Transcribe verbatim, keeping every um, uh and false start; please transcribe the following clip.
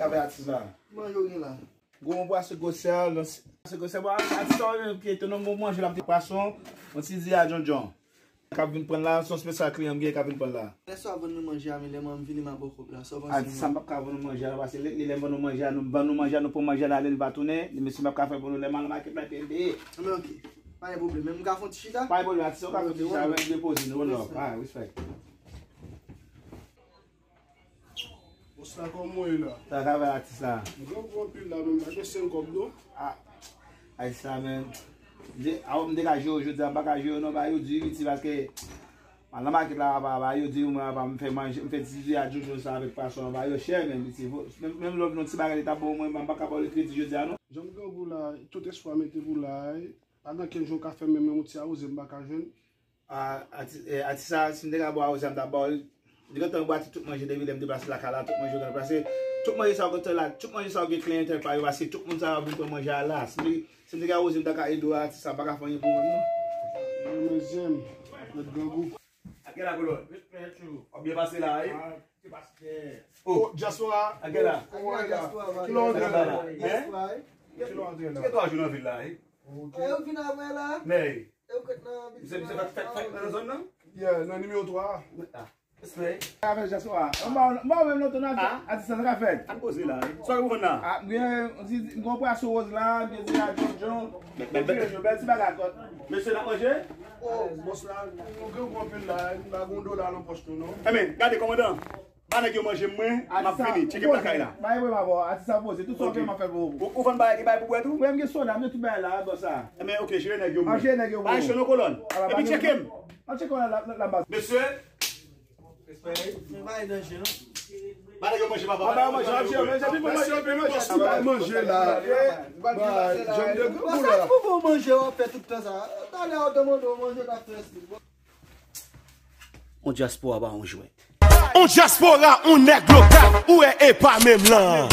Avè atis la. Manje w gen la. Gwo pwason gwosè, gwosè, bon, atis sa w menm ki te non bon manje la, pwason, yon ti di a djondjon. K ap vin pran la, se yon espesyal kliyan m gen k ap vin pran la. Lè sa w vann nou manje a, men lè mwen m vini m a ba w kòb la, sa w panse? Atis sa m p ap ka vann nou manje a, paske lè, lè m vann nou manje a, nou vann nou manje a, nou pran manje a, n ale, n pa tounen, men si m ap ka fè pou nou, lè m al nan makèt la, epi m peye. Anben, oke. Pa gen pwoblèm, men m ka fè yon ti chita? Pa gen pwoblèm, atis sa, w ka fè yon ti chita, men depoze nou, one love. Ah, respect. Bòs la, kòman w ye la? Sa ka fè atis la? M grangou anpil la, men m pa gen senk kòb non. Ah, atis la, men. M te, a, m te ka jere w jodi a, m pa ka jere w non, ba yo di wi, ti, paske m al nan makèt la, ba, ba yo di mwen, ba, m fè manje, m fè ti di a djondjon sa avèk pwason an, ba yo chè, men, piti, menm, menm lè w vin yon ti bagay li t ap bon, mwen, m pa ka ba w kredi jodi a non. Jan m grangou la, tout espwa mete pou la, pa gen ankenn jan w ka fè menm yon ti awoze m pa ka jwenn. A, ati-, eh, atis sa, si m te ka ba w sa, m t ap ba w li. Li gentan bati tout manje depi lè m deplase lakay la, tout manje yo gentan plase. Tout manje sa yo gentan la, tout manje sa yo gen kliyantèl pa yo, paske tout moun sa yo ap vin pran manje a la. Si m te, si m te ka oze, m ta ka ede w, atis sa, m pa ka fè anyen pou mwen, non. Mwen, men zen, mèt grangou. Ak la kolòn. Respect you. W ap byen pase la, wi. Ah, ki pase. Oh, dyaspora. Ak la. Kòman w ye la? Kilè w antre la? Hein? Kilè w antre la? Gen twa jou nan vil la, wi. Ok. Yo vin avè la. Nèy. Yo kwèt nan. Misye, misye fèk, fèk, fèk nan zòn nan? Yeah, nan nimewo twa. Ah. Respect. Avè dyaspora. Mwen pa, mwen pa menm lontan nan atis sa, sa ka fèt. Ann poze la, wi. Sa w pou vann la? Ah, m gen, m gen yon pwason woz la, m gen ti a djondjon. Bèl, bèl, bèl. Bèl ti bagay kòt. Mesye, n ap manje? Oh, bòs la, nou gen gwo anpil la, nou pa gen yon dola nan pòch nou, non. Enben, gade, kòmandan. Ba nèg yo manje mwen, m ap vini. Tcheke m lakay la. Ba e mwen, m ap fè tout sa w vle, m ap fè pou ou. Ou, ou vann bagay, gen bagay pou bwè tou? Wi, m gen soda, m gen tout bagay la, bòs la. Enben, oke, jere nèg yo mwen. Ba jere nèg yo mwen. Ba jere nou kolòn. Epi tcheke m. An tcheke w la, la, la, la baz. Mesye. Respect. Men pa e danje, non. Ba nèg yo manje, papa. Ba yo manje, manje, manje, manje, manje, manje, manje, manje la. Ba, jèm de grangou la. Sa pou bon manje w ap fè tout tan sa? Talè w te mande w manje, w t ap fè estil. On dyaspora pa on jwèt. On dyaspora, on nèg lokal, ou wè e pa menm lan.